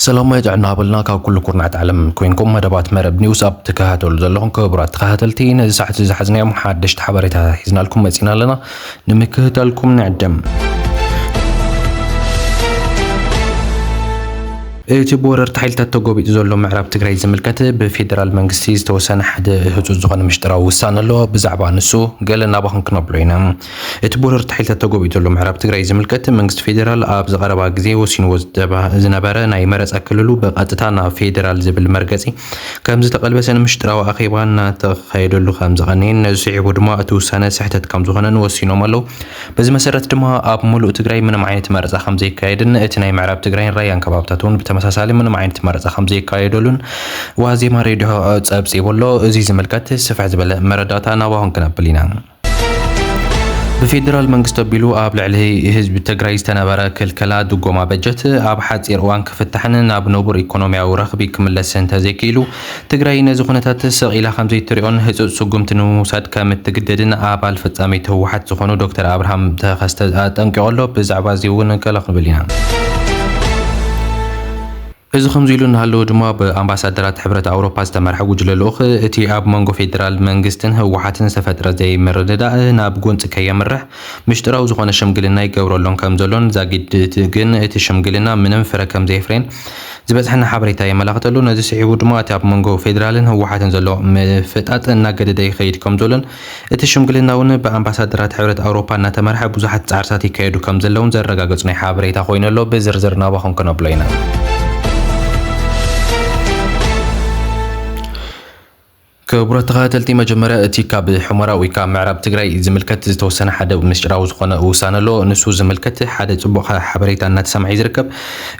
ሰላማዊ ጥዕና ሃበልና ካብ ኩሉ ኩርናዓት ዓለም ኮይንኩም መደባት መረብ ኒውስ ኣብ ትከታተሉ ዘለኹም ክቡራት ተኸታተልቲ፣ ነዚ ሰዓት እዚ ዝሓዝናዮም ሓደሽቲ ሓበሬታ ሒዝናልኩም መጺና ኣለና። ንምክትታልኩም ንዕድም። እቲ ብወረርቲ ሓይልታት ተጎቢጡ ዘሎ ምዕራብ ትግራይ ዝምልከት ብፌደራል መንግስቲ ዝተወሰነ ሓደ ህጹጽ ዝኾነ ምሽጥራዊ ውሳነ ኣሎ። ብዛዕባ ንሱ ገለ ናባኹም ክነብሎ ኢና። እቲ ብወረርቲ ሓይልታት ተጎቢጡ ዘሎ ምዕራብ ትግራይ ዝምልከት መንግስቲ ፌደራል ኣብ ዝቐረባ ግዜ ወሲንዎ ዝደባ-፣ ዝነበረ ናይ መረፃ ክልሉ ብቐጥታ ናብ ፌደራል ዝብል መርገፂ ከም ዝተቐልበሰን ምሽጥራዊ ኣኼባ እናተኻየደሉ ከም ዝቐነየን፣ ነዚ ስዒቡ ድማ እቲ ውሳነ ስሕተት ከም ዝኾነን ወሲኖም ኣለዉ። በዚ መሰረት ድማ ኣብ ሙሉእ ትግራይ ምንም ዓይነት መረፃ ከም ዘይካየድን እቲ ናይ ምዕራብ ትግራይን ራያን ከባብታት እውን ብተመሳሳሊ ምንም ዓይነት መረፃ ከም ዘይካየደሉን ዋዜማ ሬድዮ ጸብጺቡ ኣሎ። እዚ ዝምልከት ስፍሕ ዝበለ መረዳእታ ናባኹም ክነብል ኢና። ብፌደራል መንግስቲ ኣቢሉ ኣብ ልዕሊ ህዝቢ ትግራይ ዝተነበረ ክልከላ ድጎማ በጀት ኣብ ሓጺር እዋን ክፍታሕን ናብ ንቡር ኢኮኖሚያዊ ረኽቢ ክምለስ እንተዘይክኢሉ፣ ትግራይ ነዚ ኩነታት ስቕ ኢላ ከም ዘይትሪኦን ህጹጽ ስጉምቲ ንምውሳድ ከም እትግደድን ኣባል ፈጻሚት ህወሓት ዝኾኑ ዶክተር ኣብርሃም ተኸስተ ኣጠንቂቑ ኣሎ። ብዛዕባ እዚ እውን ገለ ክንብል ኢና። እዚ ከምዚ ኢሉ እናሃለወ ድማ፣ ብኣምባሳደራት ሕብረት ኣውሮፓ ዝተመርሐ ጉጅለ ልኡኽ፣ እቲ ኣብ መንጎ ፌደራል መንግስትን ህወሓትን ዝተፈጥረ ዘይምርድዳእ ናብ ጎንፂ ከየምርሕ፣ ምሽጥራዊ ዝኾነ ሽምግልና ይገብረሎም ከም ዘሎን፣ ዛጊድ እቲ ግን እቲ ሽምግልና ምንም ፍረ ከም ዘየፍረየን ዝበፅሐና ሓበሬታ የመላኽተሉ። ነዚ ስዒቡ ድማ፣ እቲ ኣብ መንጎ ፌደራልን ህወሓትን ዘሎ ምፍጣጥ እናገደደ ይኸይድ ከም ዘሎን፣ እቲ ሽምግልና እውን ብኣምባሳደራት ሕብረት ኣውሮፓ እናተመርሐ ብዙሓት ጻዕርታት ይካየዱ ከም ዘለውን ዘረጋገጹ ናይ ሓበሬታ ኮይኑ ኣሎ። ብዝርዝር ናባኹም ክነብሎ ኢና። ክቡራት ተኸታተልቲ፣ መጀመርያ እቲ ካብ ሑመራ ወይ ካብ ምዕራብ ትግራይ ዝምልከት ዝተወሰነ ሓደ ምስጢራዊ ዝኾነ ውሳነ ኣሎ። ንሱ ዝምልከት ሓደ ጽቡቕ ሓ-፣ ሓበሬታ እናተሰምዐ እዩ ዝርከብ።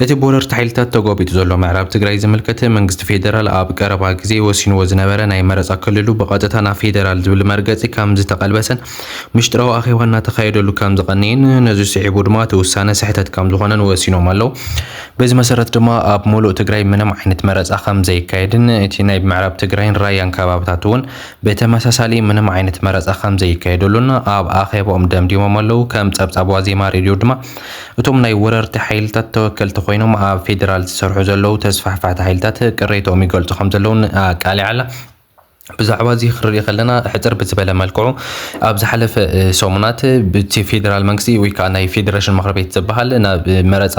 እቲ ብወረርቲ ሓይልታት ተጎቢጡ ዘሎ ምዕራብ ትግራይ ዝምልከት መንግስቲ ፌደራል ኣብ ቀረባ ግዜ ወሲንዎ ዝነበረ ናይ መረጻ ክልሉ ብቐጥታ ናብ ፌደራል ዝብል መርገጺ ከም ዝተቐልበሰን ምሽጥራዊ ኣኼባ እናተኻየደሉ ከም ዝቐነየን፣ ነዚ ስዒቡ ድማ እቲ ውሳነ ስሕተት ከም ዝኾነን ወሲኖም ኣለዉ። በዚ መሰረት ድማ ኣብ ሙሉእ ትግራይ ምንም ዓይነት መረጻ ከም ዘይካየድን እቲ ናይ ምዕራብ ትግራይን ራያን ከባብታት እውን ብተመሳሳሊ ምንም ዓይነት መረጻ ከም ዘይካየደሉን ኣብ ኣኼባኦም ደምዲሞም ኣለዉ። ከም ጸብጻብ ዋዜማ ሬድዮ ድማ፣ እቶም ናይ ወረርቲ ሓይልታት ተወከልቲ ኮይኖም ኣብ ፌደራል ዝሰርሑ ዘለዉ ተስፋሕፋሕቲ ሓይልታት ቅሬትኦም ይገልጹ ከም ዘለዉን ኣቃሊዓ ኣላ። ብዛዕባ እዚ ክንርኢ ከለና፣ ሕጽር ብዝበለ መልክዑ፣ ኣብ ዝሓለፈ፣ እ፣ ሰሙናት ብቲ ፌደራል መንግስቲ ወይ ከዓ ናይ ፌደሬሽን ምኽሪ ቤት ዝበሃል ናብ፣ እ፣ መረጻ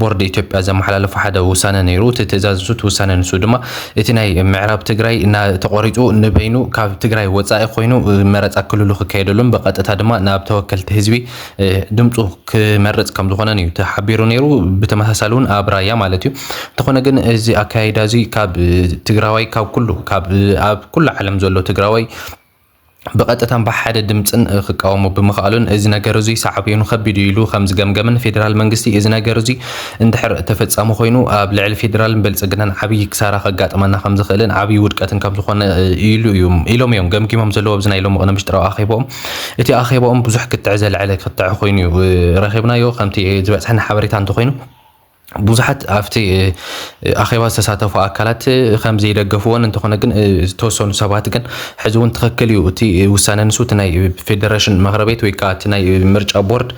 ቦርድ ኢትዮጵያ ዘመሓላለፎ ሓደ ውሳነ ነይሩ። እቲ ትእዛዝ ንሱ፣ እቲ ውሳነ ንሱ ድማ፣ እቲ ናይ ምዕራብ ትግራይ እና-፣ ተቖሪጹ ንበይኑ ካብ ትግራይ ወጻኢ ኮይኑ፣ እ፣ መረጻ ክልሉ ክካየደሉን ብቐጥታ ድማ ናብ ተወከልቲ ህዝቢ፣ እ፣ ድምጹ ክመርጽ ከም ዝኾነን እዩ ተሓቢሩ ነይሩ። ብተመሳሳሊ እውን ኣብ ራያ ማለት እዩ። እንተኾነ ግን እዚ ኣካያይዳ እዚ ካብ ትግራዋይ፣ ካብ ኩሉ፣ ካብ ኣብ ኩሉ ዓለም ዘሎ ትግራዋይ ብቐጥታን ብሓደ ድምጽን ክቃወሞ ብምኽኣሉን፣ እዚ ነገር እዚ ሳዕቤኑ ከቢድ እዩ ኢሉ ከም ዝገምገምን፣ ፌደራል መንግስቲ እዚ ነገር እዚ እንድሕር ተፈጻሚ ኮይኑ ኣብ ልዕሊ ፌደራልን ብልጽግናን ዓብዪ ክሳራ ከጋጥመና ከም ዝኽእልን ዓብዪ ውድቀትን ከም ዝኾነ ኢሉ እዩ፣ ኢሎም እዮም ገምጊሞም ዘለዉ ኣብዚ ናይ ሎሚ ቅነ ምሽጥራዊ ኣኼባኦም። እቲ ኣኼባኦም ብዙሕ ክትዕ ዘልዐለ ክትዕ ኮይኑ እዩ፣ እ፣ ረኺብናዮ። ከምቲ ዝበጽሐና ሓበሬታ እንተኾይኑ፣ ብዙሓት ኣብቲ፣ እ፣ ኣኼባ ዝተሳተፉ ኣካላት፣ እ፣ ከም ዘይደገፍዎን፣ እንተኾነ ግን፣ እ፣ ዝተወሰኑ ሰባት ግን ሕዚ እውን ትኽክል እዩ፣ እቲ፣ እ፣ ውሳነ ንሱ እቲ ናይ ፌደሬሽን ምኽሪ ቤት ወይ ከዓ እቲ ናይ ምርጫ ቦርድ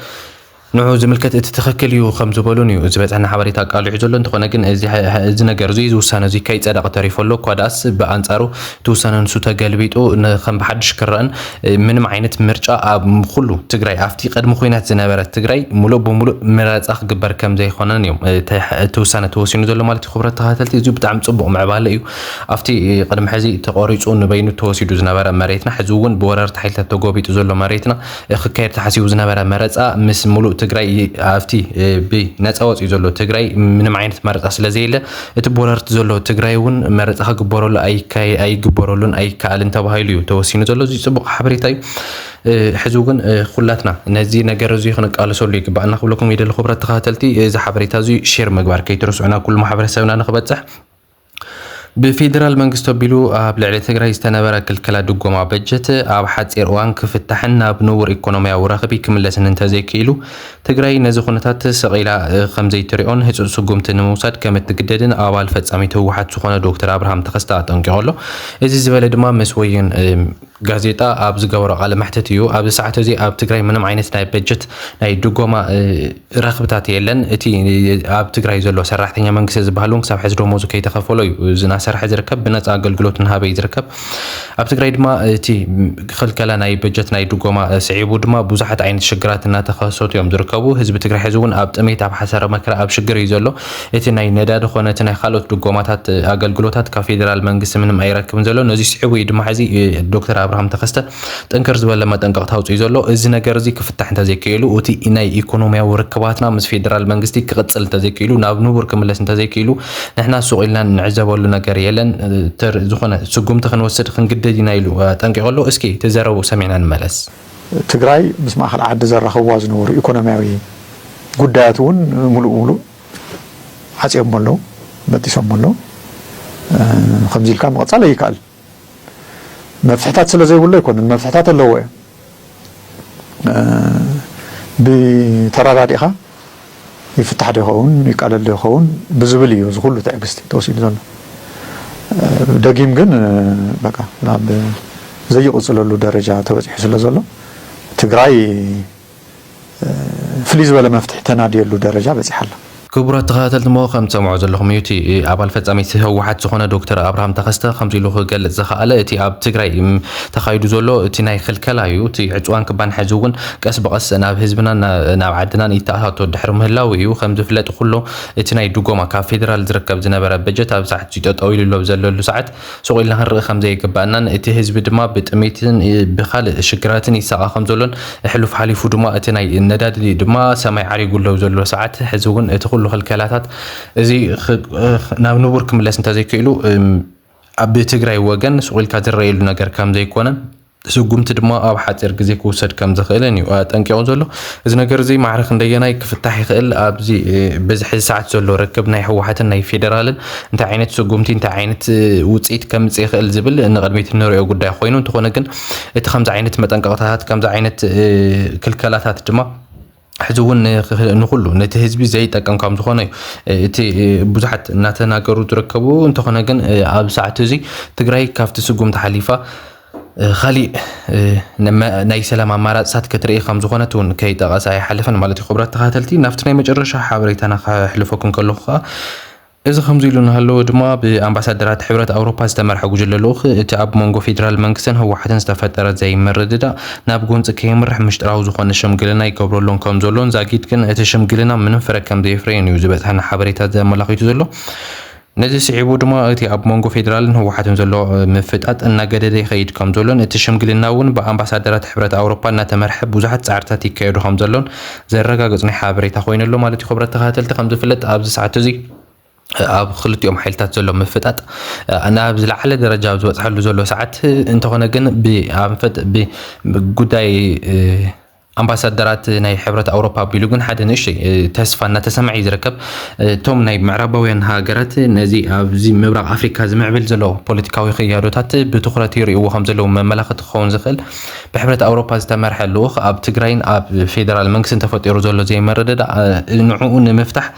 ንዑ ዝምልከት እቲ ትኽክል እዩ ከም ዝበሉን እዩ ዝበጽሐና ሓበሬታ ኣቃሊዑ ዘሎ። እንተኾነ ግን እዚ፣ እዚ ነገር እዚ፣ እዚ ውሳነ እዚ ከይጸደቐ ተሪፉ ኣሎ። እኳ ደኣስ ብኣንጻሩ እቲ ውሳነ ንሱ ተገልቢጡ ን-፣ ከም ብሓድሽ ክረአን፣ እ፣ ምንም ዓይነት ምርጫ ኣብ ኩሉ ትግራይ፣ ኣብቲ ቅድሚ ኲናት ዝነበረት ትግራይ፣ ሙሉእ ብሙሉእ መረጻ ክግበር ከም ዘይኮነን እዮም፣ እ፣ ተ-፣ እቲ ውሳነ ተወሲኑ ዘሎ ማለት እዩ። ክቡራት ተኸታተልቲ፣ እዚ ብጣዕሚ ጽቡቕ ምዕባለ እዩ። ኣብቲ፣ እ፣ ቅድሚ ሕዚ ተቖሪጹ ንበይኑ ተወሲዱ ዝነበረ መሬትና፣ ሕዚ እውን ብወረርቲ ሓይልታት ተጎቢጡ ዘሎ መሬትና፣ እ፣ ክካየድ ተሓሲቡ ዝነበረ መረጻ ምስ ሙሉእ ትግራይ ኣብቲ፣ እ፣ ብነጻ ወጺኡ ዘሎ ትግራይ ምንም ዓይነት መረጻ ስለ ዘየለ፣ እቲ ብወረርቲ ዘሎ ትግራይ እውን መረጻ ክግበረሉ ኣይካየ-፣ ኣይግበረሉን ኣይከኣልን ተባሂሉ እዩ ተወሲኑ ዘሎ። እዚ ጽቡቕ ሓበሬታ እዩ። እ፣ ሕዚ እውን፣ እ፣ ኩላትና ነዚ ነገር እዚ ክንቃለሰሉ ይግባኣና ክብለኩም ይደሊ። ክቡራት ተኸታተልቲ፣ እዚ ሓበሬታ እዚ ሼር ምግባር ከይትርስዑና፣ ኩሉ ማሕበረሰብና ንክበጽሕ። ብፌደራል መንግስቲ ኣቢሉ ኣብ ልዕሊ ትግራይ ዝተነበረ ክልከላ ድጎማ በጀት ኣብ ሓፂር እዋን ክፍታሕን ናብ ንቡር ኢኮኖሚያዊ ረኽቢ ክምለስን እንተዘይክኢሉ፣ ትግራይ ነዚ ኩነታት ስቕ ኢላ፣ እ፣ ከም ዘይትሪኦን ህፁፅ ስጉምቲ ንምውሳድ ከም እትግደድን ኣባል ፈፃሚት ህወሓት ዝኾነ ዶክተር ኣብርሃም ተኸስተ ኣጠንቂቑ ኣሎ። እዚ ዝበለ ድማ ምስ ወይን፣ እ፣ ጋዜጣ ኣብ ዝገበሮ ቃለ መሕትት እዩ። ኣብዚ ሰዓት እዚ ኣብ ትግራይ ምንም ዓይነት ናይ በጀት ናይ ድጎማ ረኽብታት የለን። እቲ ኣብ ትግራይ ዘሎ ሰራሕተኛ መንግስቲ ዝበሃል እውን ክሳብ ሕዚ ደሞዙ ከይተኸፈሎ እዩ እናሰርሐ ዝርከብ፣ ብነፃ ኣገልግሎት እናሃበ እዩ ዝርከብ። ኣብ ትግራይ ድማ እቲ ክልከላ ናይ በጀት ናይ ድጎማ ስዒቡ ድማ ብዙሓት ዓይነት ሽግራት እናተኸሰቱ እዮም ዝርከቡ። ህዝቢ ትግራይ ሕዚ እውን ኣብ ጥሜት፣ ኣብ ሓሰረ መከራ፣ ኣብ ሽግር እዩ ዘሎ። እቲ ናይ ነዳዲ ኾነ እቲ ናይ ካልኦት ድጎማታት ኣገልግሎታት ካብ ፌደራል መንግስቲ ምንም ኣይረክብን ዘሎ። ነዚ ስዒቡ እዩ ድማ ሕዚ ዶክተር ኣብርሃም ተኸስተ ጥንክር ዝበለ መጠንቀቕታ ኣውፅኡ ዘሎ። እዚ ነገር እዚ ክፍታሕ እንተዘይክኢሉ፣ እቲ ናይ ኢኮኖሚያዊ ርክባትና ምስ ፌደራል መንግስቲ ክቕፅል እንተዘይክኢሉ፣ ናብ ንቡር ክምለስ እንተዘይክኢሉ፣ ንሕና ሱቕ ኢልና ንዕዘበሉ ነገር የለን። ዝኾነ ስጉምቲ ክንወስድ ክንግደድ ኢና ኢሉ ኣጠንቂቑ ኣሎ። እስኪ እቲ ዘረብኡ ሰሚዕና ንመለስ። ትግራይ ምስ ማእኸል ዓዲ ዘራኸብዋ ዝነበሩ ኢኮኖሚያዊ ጉዳያት እውን ሙሉእ ሙሉእ ዓፅዮም ኣለዉ፣ በጢሶም ኣለዉ። ከምዚ ኢልካ ምቕፃል ኣይከኣል። መፍትሕታት ስለ ዘይብሉ ኣይኮነን፣ መፍትሕታት ኣለዎ እዮም። ብተራዳዲእኻ ይፍታሕ ዶ ይኸውን ይቃለል ዶ ይኸውን ብዝብል እዩ እዚ ኩሉ ትዕግስቲ ተወሲዱ ዘሎ። ደጊም ግን በቃ ናብ ዘይቕፅለሉ ደረጃ ተበፂሑ ስለ ዘሎ ትግራይ ፍልይ ዝበለ መፍትሒ ተናድየሉ ደረጃ በፂሓ ኣላ። ክቡራት ተኸታተልቲ፣ እሞ ከም ትሰምዑ ዘለኹም እዩ፣ እቲ ኣባል ፈጻሚት ህወሓት ዝኾነ ዶክተር ኣብርሃም ተኸስተ ከምዚ ኢሉ ክገልጽ ዝኸኣለ፣ እቲ ኣብ ትግራይ ተኻይዱ ዘሎ እቲ ናይ ክልከላ እዩ። እቲ ዕፅዋን ክባን ሕዚ እውን ቀስ ብቐስ ናብ ህዝብናን ናብ ዓድናን ይተኣታቶ ድሕሪ ምህላው እዩ። ከም ዝፍለጥ ኩሎ እቲ ናይ ድጎማ ካብ ፌደራል ዝርከብ ዝነበረ በጀት ኣብ ሰዓት ጠጠው ኢሉ ዘሎ ሰዓት ሱቕ ኢልና ክንርኢ ከም ዘይግባእናን እቲ ህዝቢ ድማ ብጥሜትን ብኻልእ ሽግራትን ይሳቐ ከም ዘሎን ሕሉፍ ሓሊፉ ድማ እቲ ናይ ነዳዲ ድማ ሰማይ ዓሪጉ ኣሎ ዘሎ ሰዓት ሕዚ እውን እቲ ኩሉ ክልከላታት እዚ ናብ ንቡር ክምለስ እንተዘይክኢሉ ኣብ ትግራይ ወገን ሱቕ ኢልካ ዝረኣየሉ ነገር ከም ዘይኮነን ስጉምቲ ድማ ኣብ ሓፂር ግዜ ክውሰድ ከም ዝኽእልን እዩ ኣጠንቂቑ ዘሎ። እዚ ነገር እዚ ማዕረ ክንደየናይ ክፍታሕ ይኽእል? ኣብዚ በዚ ሕዚ ሰዓት ዘሎ ርክብ ናይ ህወሓትን ናይ ፌደራልን እንታይ ዓይነት ስጉምቲ እንታይ ዓይነት ውፅኢት ከምፅእ ይኽእል ዝብል ንቕድሚት እንሪኦ ጉዳይ ኮይኑ፣ እንተኾነ ግን እቲ ከምዚ ዓይነት መጠንቀቕታታት ከምዚ ዓይነት ክልከላታት ድማ ሕዚ እውን ንኩሉ ነቲ ህዝቢ ዘይጠቅም ከም ዝኾነ እዩ እቲ ብዙሓት እናተናገሩ ዝርከቡ። እንተኾነ ግን ኣብ ሰዓት እዚ ትግራይ ካብቲ ስጉምቲ ሓሊፋ ካሊእ ናይ ሰላም ኣማራፅታት ክትርኢ ከም ዝኾነት እውን ከይጠቐሰ ኣይሓልፍን ማለት እዩ። ክቡራት ተኸታተልቲ፣ ናብቲ ናይ መጨረሻ ሓበሬታና ከሕልፈኩም ከለኹ ከዓ እዚ ከምዚ ኢሉ እናሃለወ ድማ ብኣምባሳደራት ሕብረት ኣውሮፓ ዝተመርሐ ጉጅለ ልኡኽ እቲ ኣብ መንጎ ፌዴራል መንግስትን ህወሓትን ዝተፈጠረ ዘይምርድዳእ ናብ ጎንፂ ከየምርሕ ምሽጥራዊ ዝኾነ ሽምግልና ይገብረሎም ከም ዘሎን ዛጊድ ግን እቲ ሽምግልና ምንም ፍረ ከም ዘየፍረየን እዩ ዝበፅሐና ሓበሬታ ዘመላኺቱ ዘሎ። ነዚ ስዒቡ ድማ እቲ ኣብ መንጎ ፌደራልን ህወሓትን ዘሎ ምፍጣጥ እናገደደ ይኸይድ ከም ዘሎን እቲ ሽምግልና እውን ብኣምባሳደራት ሕብረት ኣውሮፓ እናተመርሐ ብዙሓት ፃዕርታት ይካየዱ ከም ዘሎን ዘረጋግፅ ናይ ሓበሬታ ኮይኑ ኣሎ ማለት እዩ። ክብረት ተኸታተልቲ፣ ከም ዝፍለጥ ኣብዚ ሰዓት እዚ ኣብ ክልቲኦም ሓይልታት ዘሎ ምፍጣጥ ናብ ዝለዓለ ደረጃ ኣብ ዝበፅሐሉ ዘሎ ሰዓት እንተኾነ ግን ብኣንፈት ብጉዳይ ኣምባሳደራት ናይ ሕብረት ኣውሮፓ ኣቢሉ ግን ሓደ ንእሽተይ ተስፋ እናተሰምዐ እዩ ዝርከብ። እቶም ናይ ምዕራባውያን ሃገራት ነዚ ኣብዚ ምብራቕ ኣፍሪካ ዝምዕብል ዘሎ ፖለቲካዊ ክያዶታት ብትኹረት ይርእይዎ ከም ዘለዉ መመላኽቲ ክኸውን ዝኽእል ብሕብረት ኣውሮፓ ዝተመርሐ ልኡኽ ኣብ ትግራይን ኣብ ፌደራል መንግስትን ተፈጢሩ ዘሎ ዘይመረዳዳእ ንዕኡ ንምፍታሕ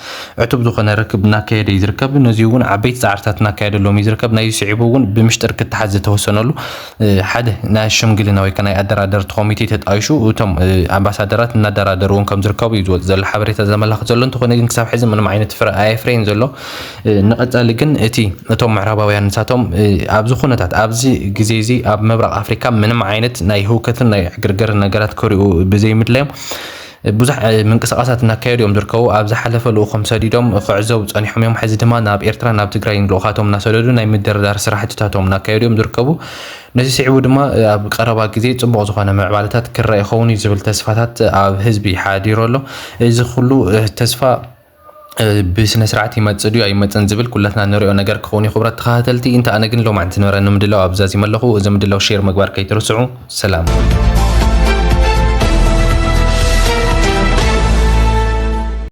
ዕቱብ ዝኾነ ርክብ እናካየደ እዩ ዝርከብ። ነዚ እውን ዓበይቲ ፃዕርታት እናካየደሎም እዩ ዝርከብ። ናይዚ ስዒቡ እውን ብምሽጥር ክተሓዝ ዝተወሰነሉ ሓደ ናይ ሽምግልና ወይ ናይ ኣደራደርቲ ኮሚቴ ተጣይሹ እቶም ኣምባሳደራት እናደራደሩ እውን ከም ዝርከቡ እዩ ዝወፅ ዘሎ ሓበሬታ ዘመላኽት ዘሎ። እንተኾነ ግን ክሳብ ሕዚ ምንም ዓይነት ፍረ ኣየፍረየን ዘሎ። ንቐፃሊ ግን እቲ እቶም ምዕራባውያን ንሳቶም ኣብዚ ኩነታት ኣብዚ ግዜ እዚ ኣብ ምብራቕ ኣፍሪካ ምንም ዓይነት ናይ ህውከትን ናይ ዕግርግርን ነገራት ክሪኡ ብዘይምድላዮም ብዙሕ ምንቅስቃሳት እናካየዱ እዮም ዝርከቡ። ኣብ ዝሓለፈ ልኡኾም ሰዲዶም ክዕዘቡ ፀኒሖም እዮም። ሕዚ ድማ ናብ ኤርትራ ናብ ትግራይ ልኡኻቶም እናሰደዱ ናይ ምድርዳር ስራሕትታቶም እናካየዱ እዮም ዝርከቡ። ነዚ ስዒቡ ድማ ኣብ ቀረባ ግዜ ፅቡቕ ዝኾነ ምዕባለታት ክረአ ይኸውን እዩ ዝብል ተስፋታት ኣብ ህዝቢ ሓዲሩ ኣሎ። እዚ ኩሉ ተስፋ ብስነ ስርዓት ይመፅእ ድዩ ኣይመፅን ዝብል ኩላትና ንሪኦ ነገር ክኸውን እዩ። ክቡራት ተኸታተልቲ፣ እንተ ኣነ ግን ሎማዕንቲ ንበረ ንምድላው ኣብዛዚመ ኣለኹ። እዚ ምድላው ሼር ምግባር ከይትርስዑ። ሰላም።